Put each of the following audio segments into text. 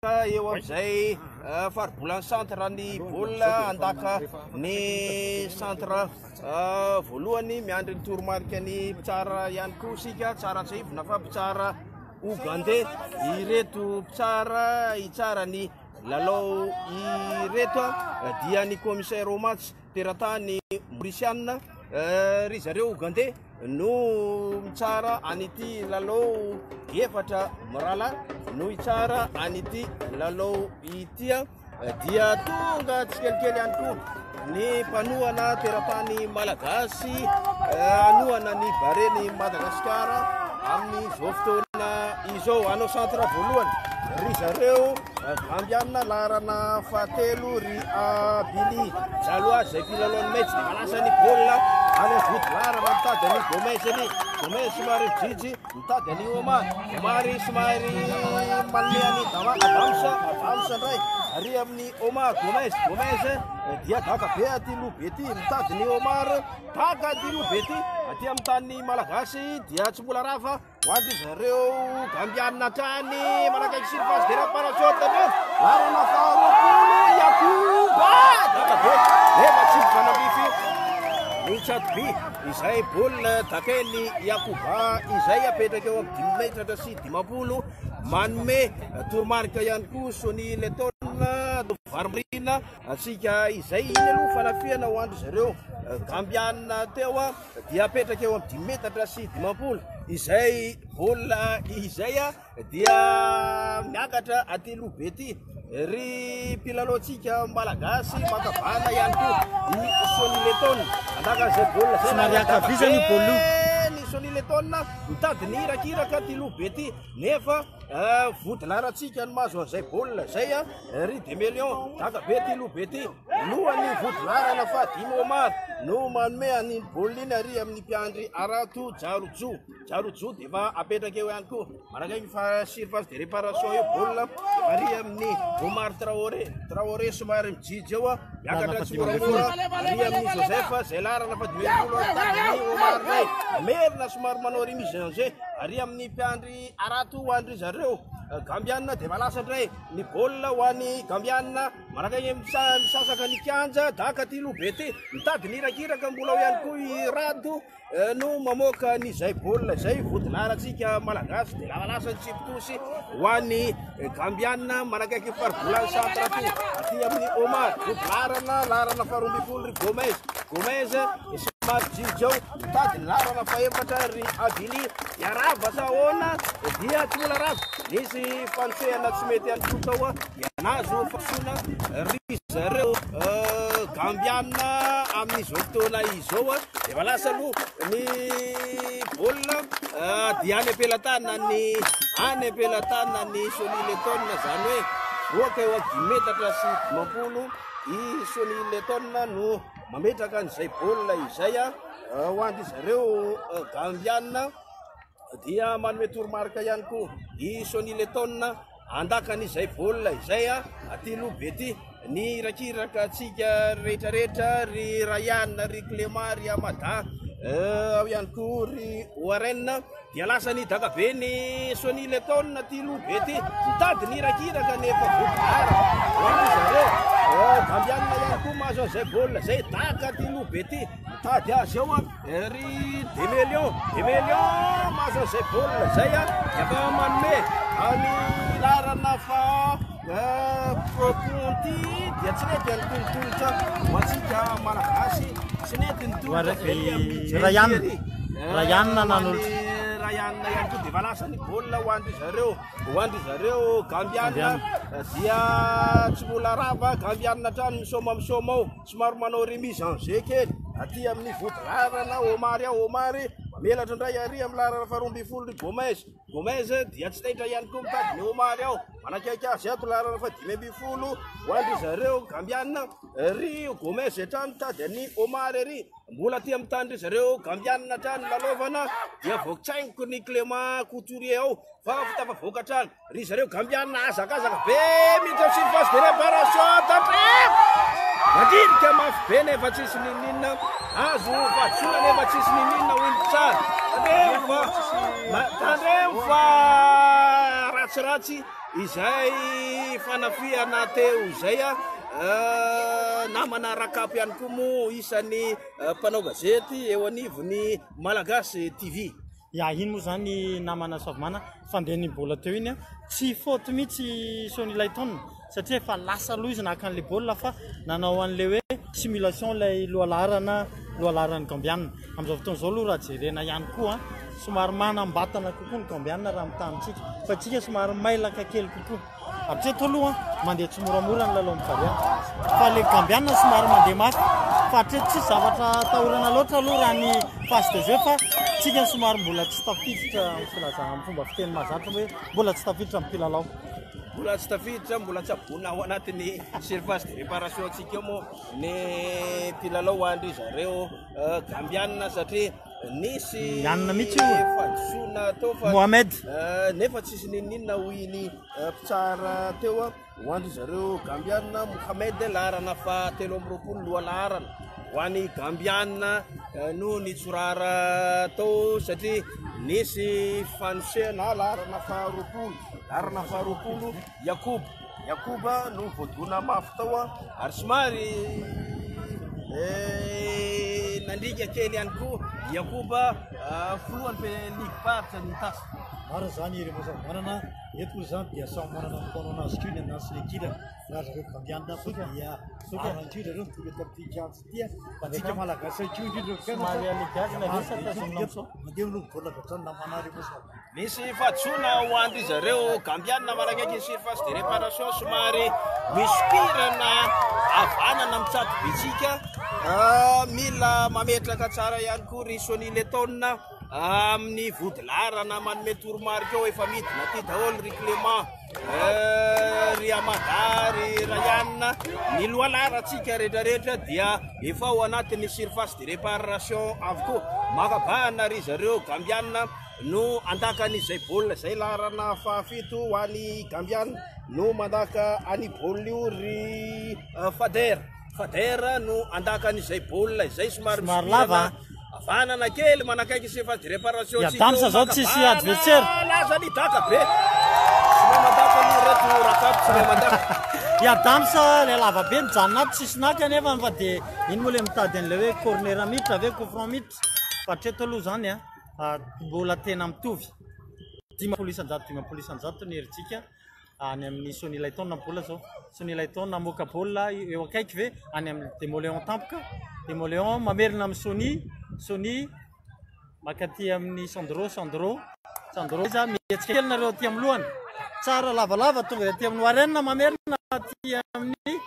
Eo amin'izay faribolan'ny centre ny baolina handaka ny centre voalohany. Miandry ny toromarika ny mpitsara ihany koa isika. Tsara tsiahivina fa mpitsara Ougandais ireto mpitsara hitsara ny lalao ireto dia ny commissaire au match teratany Maurisiana ry zareo Ougandais no mitsara an'ity lalao efatra mirahalahy no hitsara an'ity lalao ity dia tonga tsikelikely ihany koa ny mpanohana teratany malagasy hanohana ny Baren'i Madagasikara amin'izao fotoana izao. Hanao centre voalohany ry zareo Gambiana laharana fahatelo ry Abili Jaloa izay mpilalaon'ny Maitso dia manasa ny baolina any amin'ny vody laharana mitady an'i Gomez ny Gomez somary mijijy mitady an'i Omar Omar somary manome an'i Dama Adams Adams indray ary amin'ny Omar Gomez Gomez dia daka be aty loha be ty mitady ny Omar daka aty loha be ty aty amin'ny tany malagasy dia tsy mbola rava Ho an-dry zareo Gambianina hatrany manakaiky surface de réparation tandremo laharana faharoapolo Yakuba daka be nefa tsy mifanandrify ny tsatoby izay baolina dakain'ny Yakuba izay apetraka eo amin'ny dimy metatra sy 50 manome toromarika ihany koa Sony Leton varimarina antsika izay iny aloha fanafihana ho an-dry zareo Gambianina teo dia apetraka eo amin'ny dimy metatra sy 50 izay baolina izay dia miakatra aty aloha be ty ry mpilalaontsika malagasy maka bala ihany koa i Sony Leton andaka izay baolina izay Somary ankavizana io baolina io. Ny Sony Leton mitady ny irakiraka aty aloha be ty nefa vody laharantsika ny mahazo an'izay baolina izay ry Demelion daka be ty aloha be ty. Lohan'ny vodilaharana fahadimy Omar no manome an'iny baolina iny ary amin'ny mpiandry harato Jarojo. Jarojo dia efa apetraka eo ihany koa. Manakaiky fa surface de réparation eo baolina ary amin'ny Omar Traoré. Traoré somary mijijy eo, miakatra tsimoramora ary amin'ny Joseph izay laharana faha-15 tadin'i Omar indray. Merina somary manao remise en jeu ary amin'ny mpiandry harato ho an-dry zareo Gambiana dia efa lasa indray ny baolina ho an'ny Gambiana. Manakaiky misasaka ny kianja, daka ty loha be ty, mitady ny irakiraka mbola ao ihany koa i Rado no mamoaka ny izay baolina izay vodilaharantsika malagasy dia lavalasa ny tsipitosy ho an'ny Gambiana manakaiky faribolan'ny centre aty aty amin'ny Omar vodilaharana laharana faharoa ambin'ny folo ry Gomez Gomez somary jijy ao mitady ny laharana fahefatra ry Abili dia rava sa ahoana dia tsy mbola rava nisy fanosehana tsy mety ihany koa tao dia nahazo fahasoana ry zareo Gambiana amin'izao fotoana izao. Dia efa lasa aloha ny baolina dia any am-pelatanan'ny any am-pelatanan'ny Sony Leton, izany hoe voaka eo amin'ny dimy metatra sy 50 i Sony Leton no mametraka an'izay baolina izay ho an-dry zareo Gambiana. Dia manome toromarika ihany koa i Sony Leton Andakany izay baolina izay a, aty aloha be ty, ny irakiraka antsika rehetra rehetra, ry Rayan, ry Clément, ry Amada, ao ihany koa ry Warren, dia lasa nidaka be ny Sony Leton aty aloha be ty, mitady ny irakiraka nefa voadara ho an-dry zareo, Gambianina ihany koa mahazo an'izay baolina izay, daka aty aloha be ty. Mitady azy eo ry Demelion, Demelion mahazo an'izay baolina izay dia efa manome any laharana fa Ponty dia tsy nety ny tolotolotra ho antsika malagasy, tsy nety ny tolotra very amin'ny Rayan, Rayan nanolotra. Rayan ihany koa dia efa lasa ny baolina ho an-dry zareo, ho an-dry zareo Gambiana dia tsy mbola rava, Gambiana hatrany misaoma misaoma ao. Somary manao remise en jeu kely aty amin'ny vodilaharana Omar ao Omar mamelatra indray ary amin'ny laharana faharoa ambin'ny folo ry Gomez. Gomez dia tsy taitra ihany koa mitady ny Omar ao. Manakaiky azy ato laharana faha-15 ho an-dry zareo Gambiana. Ry Gomez hatrany mitady an'i Omar ery. Mbola aty amin'ny tanin-dry zareo Gambiana hatrany lalaovana dia voatsaingoky ny Clément Couturier ao fa tafavoaka hatrany. Ry zareo Gambiana hazakazaka be miditra amin'ny surface de réparation tandremo! Mandrindrika mafy be nefa tsisy ninoninona, azo fahadisoana nefa tsisy ninoninona hoy ny mpitsara. Tandremo fa tandremo fa ratsiratsy izay. Nisy fanafihana teo izay a. Namana Rakapy ihany koa moa isan'ny mpanao gazety eo anivon'ny Malagasy TV. Ya, iny moa zany namana Soavimana fandehan'ny baolina teo iny a. Tsy faute mihitsy Sony Layton satria efa lasa aloha izy naka an'ilay baolina fa nanao an'ilay hoe simulation ilay lohalaharana lohalaharan'ny Gambiana. Amin'izao fotoana izao aloha raha jerena ihany koa somary manam-batana kokoa ny Gambiana raha mitaha amintsika fa tsika somary mailaka kely kokoa. Hatreto aloha mandeha tsimoramora ny lalao Barea fa le Gambiana somary mandeha mafy fa hatreto tsisy zavatra atahorana loatra aloha raha ny phase de jeu fa tsika somary mbola tsy tafiditra amin'ny filaza amin'ny fomba fiteny mahazatra hoe mbola tsy tafiditra amin'ny mpilalao. Mbola tsy tafiditra, mbola tsy abonina ao anatin'ny surface de réparation antsika eo moa ny mpilalao ho an-dry zareo Gambiana satria nisy Nianina mihitsy io. fahadisoana teo fa Mohamed. Nefa tsisy n'inon'inona hoy ny mpitsara teo ho an-dry zareo Gambiana. Mohamed laharana faha 23 loha laharana ho an'ny Gambiana no nitsorara tao satria nisy fanosehana laharana faha 20, laharana faha 20 Yakoub. Yakoub no voadona mafy tao ary somary nandringa kely ihany koa Yakoub, filohan'ny ligue paritra ny Itasy. Maro zany ireo Mozamanana eto moa zany dia samy manana ny mpanao anazy koa ny andaniny sy ny ankilany. Raha zareo Gambiana koa dia maro ihany koa zareo mitovy eto amin'ity kianja ity. Fa antsika Malagasy ihany koa indrindra ireo mpianatra Somary alebiazina ve sa tazomina amin'izao? Mandeha milongo baolina avy hatrany namana ireo Mozamanana. Misy fahadisoana ho an-dry zareo Gambiana manakaiky ny surface de réparation, somary misokirana havanana mitsato bitsika. Mila mametraka tsara ihany koa ry Sony Letona amin'ny vodilaharana manome toromarika eo. Efa midina aty daholo ry Clément, ry Amada, ry Ryan. Ny lohalaharantsika rehetrarehetra dia efa ao anatin'ny surface de réparation avokoa. Makabahana ry zareo Gambiana no andakan'izay baolina izay, laharana faha-7 ho an'ny Gambiana no mandaka any baolina io ry Fader. Fader no andakan'izay baolina izay, somary Somary lava. Havanana kely manakaiky surface de réparation. Ya, Damsa zao tsisy adversaire. Laza ny daka be. Tsy mahay mandaka aloha reto Rakapy, tsy mahay mandaka. Ya, Damsa le lava be mijanona ato tsisy naka nefa fa de iny moa le mitady an'ilay hoe corner miditra ve coup franc miditra. Fa hatreto aloha zany a, mbola tena mitovy. 50%, 50% ny herijika any amin'ny Sony Layton baolina zao. Sony Layton namoaka baolina eo akaiky ve any amin'ny Demoléon tampoka. Demoléon mamerina amin'ny Sony, Sony makaty amin'ny Sandro, Sandro, Sandro iza mihetsika kely nareo aty amin'ny lohany. Tsara lavalava tonga aty amin'ny Warren mamerina aty amin'ny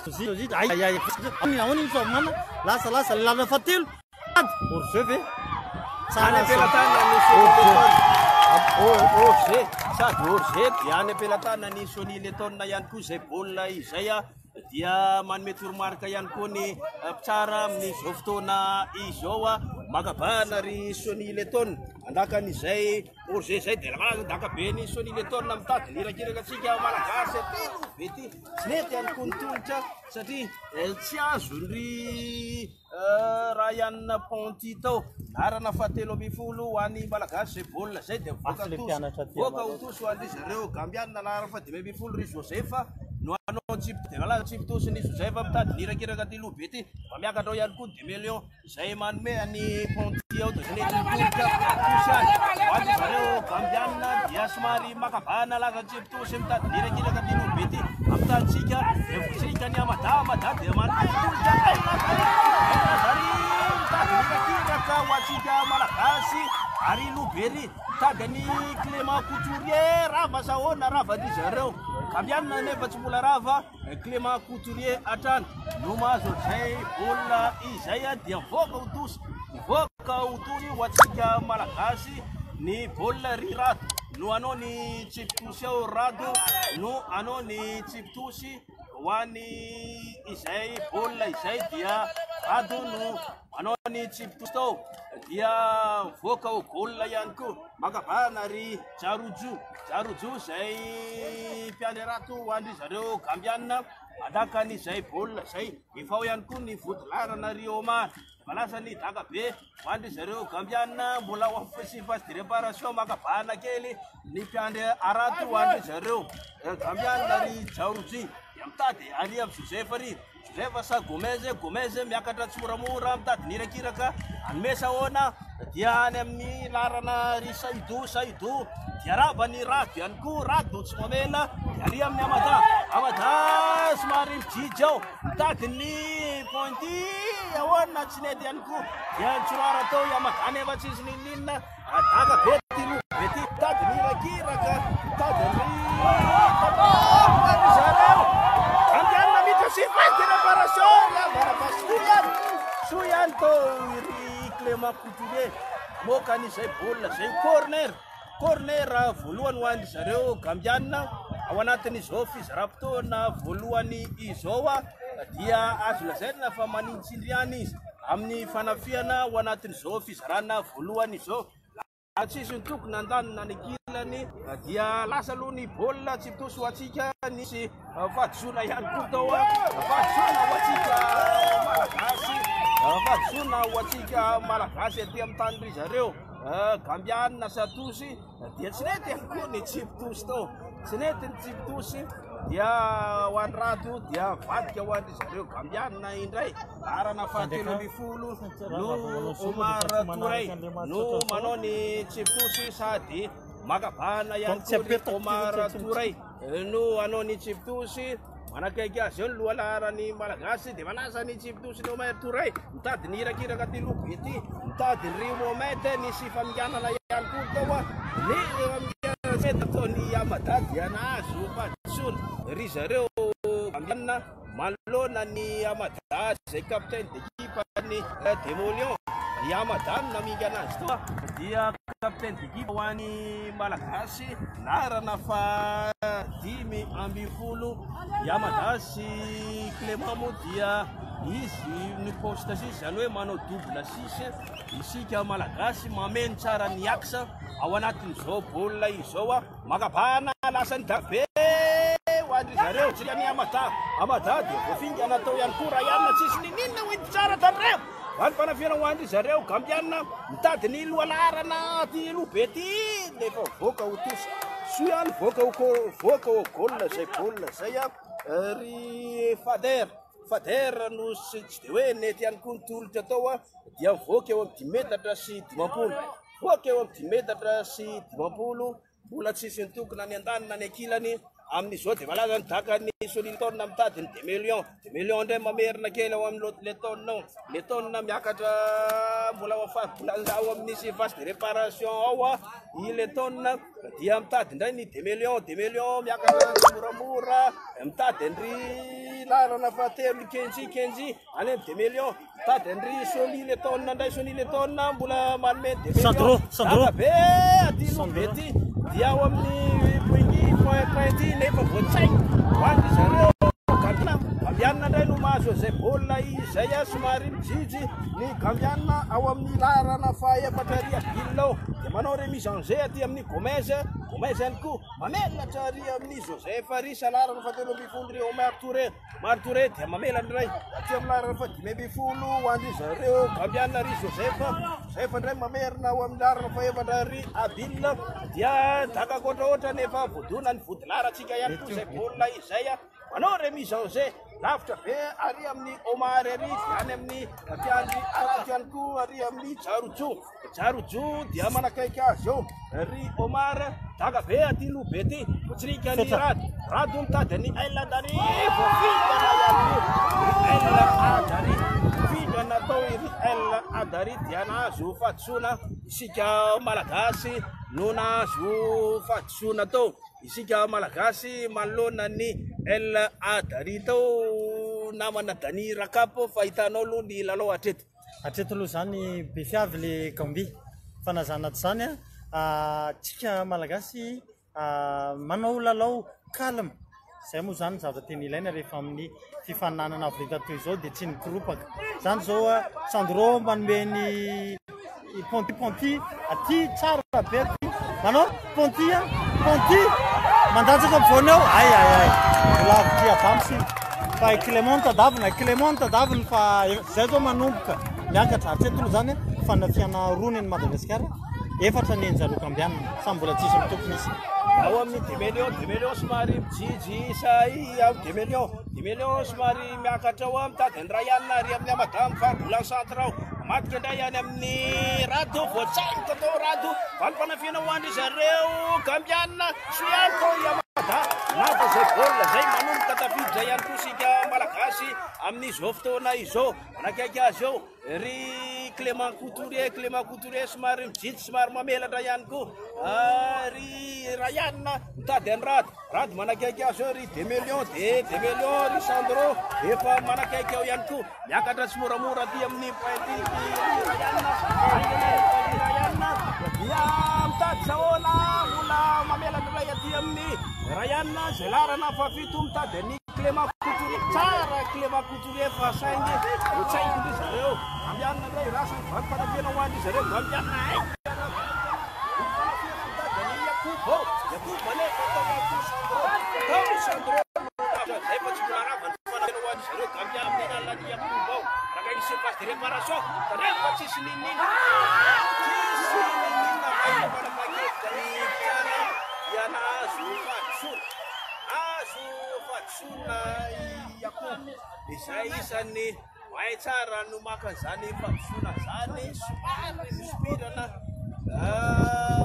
Zozy, ay, ay, ay, ahoana iny Soavinana? Lasa, lasa, lalana fahatelo. Ady, hors-jeu ve? Tsara Any am-pelatanana ny Sony Letona. Hors-jeu, sady hors-jeu dia any am-pelatanana ny Sony Letona ihany koa izay baolina izay dia manome toromarika ihany koa ny mpitsara amin'izao fotoana izao. Makabahana ry Sony Letona andakan'izay hors-jeu izay dia lasa daka be ny Sony Letona mitady ny irakiraka antsika Malagasy aty be ty. Tsy mety ihany koa ny tolotra satria tsy azon'ny Ryan Ponty tao. Laharana fahatelo ambin'ny folo ho an'ny Malagasy izay baolina izay dia mivoaka Afo le tosy. mpianatra aty Mivoaka ho Maroc. tosy ho an-dry zareo Gambiana. Laharana faha-15 ry Joseph no hanao tsipy dia lalaza tsipy tosy ny Joseph mitady ny irakiraka aty loha be ty. Mba miakatra ao ihany koa Demelion izay manome an'i Ponty ao dia zay tolotra tosy any. Ho an-dry zareo Gambiana dia somary makabana laza tsipy tosy mitady ny irakiraka aty loha be ty. Ampitantsika dia votsirika ny Amada, Amada dia manome tolotra El Lazari, El Lazari mitady ny irakiraka ho antsika Malagasy ary Lobery mitady an'i Clément Couturier. Rava sahona, rava ry zareo Gambiana nefa tsy mbola rava. Clément Couturier hatrany no mahazo an'izay baolina izay dia mivoaka ho tosy, mivoaka ho tosy ho antsika Malagasy ny baolina. Ry Rado no hanao ny tsipy tosy ao, Rado no hanao ny tsipy tosy ho an'ny izay baolina izay dia Rado no manao ny tsipy tosy tao dia mivoaka ho goal ihany koa. Makabahana ry Jarojo, Jarojo izay mpiandry harato ho an-dry zareo Gambiana. Mandaka an'izay baolina izay. Efa ao ihany koa ny vodilaharana ry Omar. Efa lasa ny daka be ho an-dry zareo Gambiana. Mbola ao amin'ny surface de réparation maka bahana kely ny mpiandry harato ho an-dry zareo Gambiana ry Jaorodji. Dia mitady ary amin'i Joseph ry Joseph sa Gomez, Gomez miakatra tsimoramora mitady ny irakiraka hanome sahona dia any amin'ny laharana ry Saidou, Saidou dia rava ny Rado ihany koa, Rado tsy mamela dia ary amin'ny Amada, Amada somary mijijy ao mitady ny pointy ahoana tsy nety ihany koa dia nitsorara tao i Amada nefa tsisy n'inon'inona. Adala be ty loha be ty. Mitady ny irakiraka, mitady ny tapahana ry zareo. Andehanina miditra surface de réparation ry havana fa soa ihany. Soa ihany tao ry Clément Couturier. Moka an'izay baolina izay corner. Corner voalohany ho an-dry zareo Gambiana ao anatin'izao fizaram-potoana voalohany izao dia azo lazaina fa manintsindry ihany izy amin'ny fanafihana ao anatin'izao fizarana voalohany izao. Raha tsisy ny toko nandanina ny ankilany dia lasa aloha ny baolina tsy mitosy ho antsika, nisy fahadisoana ihany koa tao, fahadisoana ho antsika Malagasy, fahadisoana ho antsika Malagasy aty amin'ny tanin-dry zareo Gambiana Satosy. Dia tsy nety ihany koa ny tsipitosy tao, tsy nety ny tsipitosy dia ho an'i Rado dia vadika ho an-dry zareo Gambiana indray, laharana fahatelo ambin'ny folo no Omar Touré no manao ny tsipitosy sady maka bahana ihany koa ry Omar Touré no hanao ny tsipitosy. Manakaiky azy eo ny lohalaharan'ny Malagasy dia manasa ny tsipitosy ny Omar Touré mitady ny irakiraka ty loha be ty, mitady ny ry Mohamed, nisy faminganana ihany koa tao ny faminganana tsy mety ataon'i Amada dia nahazo fahadisoana ry zareo Gambiana manoloana ny Amada izay capitaine d'équipe ny Demolion. I Amada no namingana azy tao dia capitaine d'équipe ho an'ny Malagasy laharana faha-15. I Amada sy Clément moa dia izy ny poste six, izany hoe manao double six. Isika Malagasy mameno tsara ny axe ao anatin'izao baolina izao. Maka bahana lasan'i Dave ho an-dry zareo. Tsy ny Amada. Amada dia voafingana tao ihany koa Ryan tsisy niniana ho enti-tsara tandremo. Valim-panafihana ho an-dry zareo Gambiana mitady ny lohalaharana aty aloha be ty nefa voaka ho tosika. Soa ihany voaka ho voaka ho goal izay baolina izay ry Fader. Fader no tsy dia hoe nety ihany koa ny tolotra tao dia voaka eo amin'ny 55. Voaka eo amin'ny 55, mbola tsisy nitokona ny andaniny na ny ankilany. Amin'izao dia malaza ny dakan'ny Solilton mitady ny Demelion. Demelion indray mamerina kely ao amin'ny Leton ao. Leton miakatra mbola ao mbola ao amin'ny surface de réparation ao i Leton dia mitady indray ny Demelion. Demelion miakatra moramora mitady an-dry laharana fahatelo Kenji Kenji any amin'ny Demelion. Mitady an-dry Sony Leton indray Sony Leton mbola manome Demelion. Sandro, Sandro. Daka be aty aloha be aty dia ao amin'ny pointy point pointy nefa voatsaina ho an-dry zareo Gambiana. Gambiana indray no mahazo an'izay baolina izay somary mijijy ny Gambiana ao amin'ny laharana fahaefatra ary Abil ao dia manao remise en jeu aty amin'ny Gomez. Gomez ihany koa mamelatra ary amin'ny Joseph Risa laharana fahatelo ambin'ny folo ry Omar Touré. Omar Touré dia mamela ny iray aty amin'ny laharana faha-15 ho an-dry zareo Gambiana ry Joseph. Joseph indray mamerina ao amin'ny laharana fahefatra ry Abil dia daka ankoatraoatra nefa voadona ny vodilaharantsika ihany koa izay baolina izay. Manao remise en jeu lavitra be ary amin'ny Omar ary dia any amin'ny mpiandry harato ihany koa ary amin'ny Jarojo. Jarojo dia manakaiky azy eo ry Omar. Daka be aty loha be ty. Potsirika ny Rado. Rado mitady an'i El Adari. Voafingana ihany koa ry El Adari. Fingana tao ry El Adari dia nahazo fahadisoana. Isika Malagasy no nahazo fahadisoana tao. Isika Malagasy manoloana ny El Adari tao namana Dany Rakap fa hitanao aloha ny lalao hatreto. Hatreto aloha izany be fiavy le Gambie fa na izany na tsy izany tsika Malagasy manao lalao calme, izay moa izany ny zavatra tena ilaina rehefa amin'ny fifaninanana avo lenta toy izao dia tsy mikoropaka. Izany izao Sandro manome ny Ponty Ponty aty tsara be aty manao Ponty a Ponty mandatsaka ampovoany ao ay ay ay mbola avy Adams iny. Fa i Clément tadavina, Clément tadaviny fa zay zao manomboka miakatra. Hatreto aloha zany fanafiana roa ny an'i Madagasikara, efatra ny an'i zareo Gambiana. Samy mbola tsisy mitokona izy. Ao amin'ny Demelion, Demelion somary mijijy say ao Demelion, Demelion somary miakatra ao mitady an'i Ryan ary amin'ny Amadame Faribolan centre ao. Mamadika indray any amin'ny Rado, voatsaingoka tao Rado, valim-panafiana ho an-dry zareo Gambiana, soa ihany tao i Amada, naka izay baolina izay manomboka tafiditra ihany koa isika Malagasy amin'izao fotoana izao. Manakaiky azy eo ry Clément Couturier, Clément Couturier somary mijinjy, somary mamelatra ihany koa. Ry Ryan mitady an'i Rado, Rado manakaiky azy eo ry Demelion, de Demelion ry Sandro efa manakaiky ao ihany koa. Miakatra tsimoramora aty amin'ny pointe ry Ryan, haingana ry Ryan dia mitady sahona, mbola mamelatra indray aty amin'ny Ryan izay laharana fahafito mitady an'i Clément Couturier. Tsara Clément Couturier fa saingy voatsaingotra zareo. Gambiana indray lasa ny valim-panafihana ho an-dry zareo Gambiana. Haingana valim-panafihana mitady an'i Yacoub ao. Yacoub anefa tao ihany koa Sandro. Tao Sandro no lavitra izay fa tsy mbola rava ny fanafihana ho an-dry zareo Gambiana amin'ny alalan'i Yacoub ao. Araka ny surface de réparation, tandremo fa tsisy n'inon'inona. Tsisy n'inon'inona fa io fanapahan-kevitra ny mpitsara dia nahazo fahadisoana. Azo fahadisoana i Yacoub izay isan'ny mahay tsara no maka an'izany fahadisoana izany, somary misopirana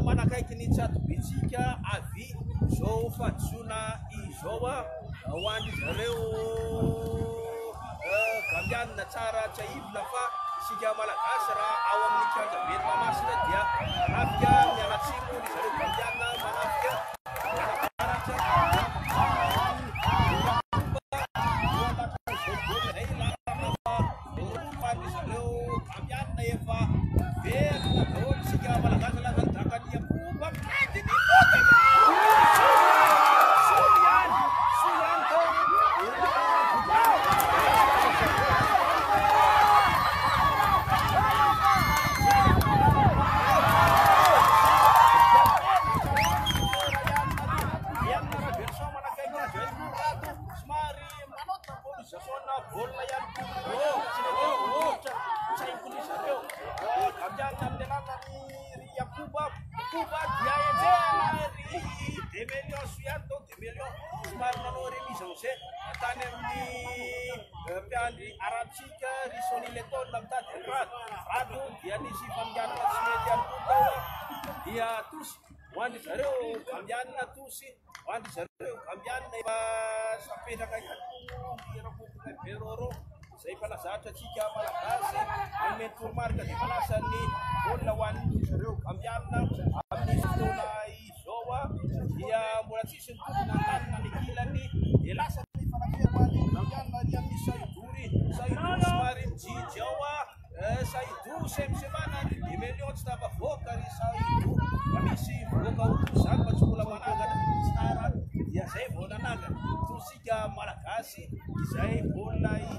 manakaiky ny tsatobintsika avy izao fahadisoana izao ho an-dry zareo Gambiana. Tsara tsiahivina fa isika Malagasy raha ao amin'ny kianjaben'i Mahamasina dia manafika mianatsimo ry zareo Gambiana manafika mianavaratra. Izay efa nazatra antsika Malagasy manome toromarika dia manasa ny baolina ho an'ny zareo Gambiana amin'ny fotoana izao dia mbola tsisy ny tompona andanina ny ankilany dia lasa ny fanafihana ho an'ny Gambiana ary amin'ny Saidory. Saidou somary mijijy ao Saidou semsemana ary Demelion tsy tafavoaka ry Saidou fa misy voaka ho toy izany fa tsy mbola manangana star dia izay vao nanangana tosika Malagasy izay baolina.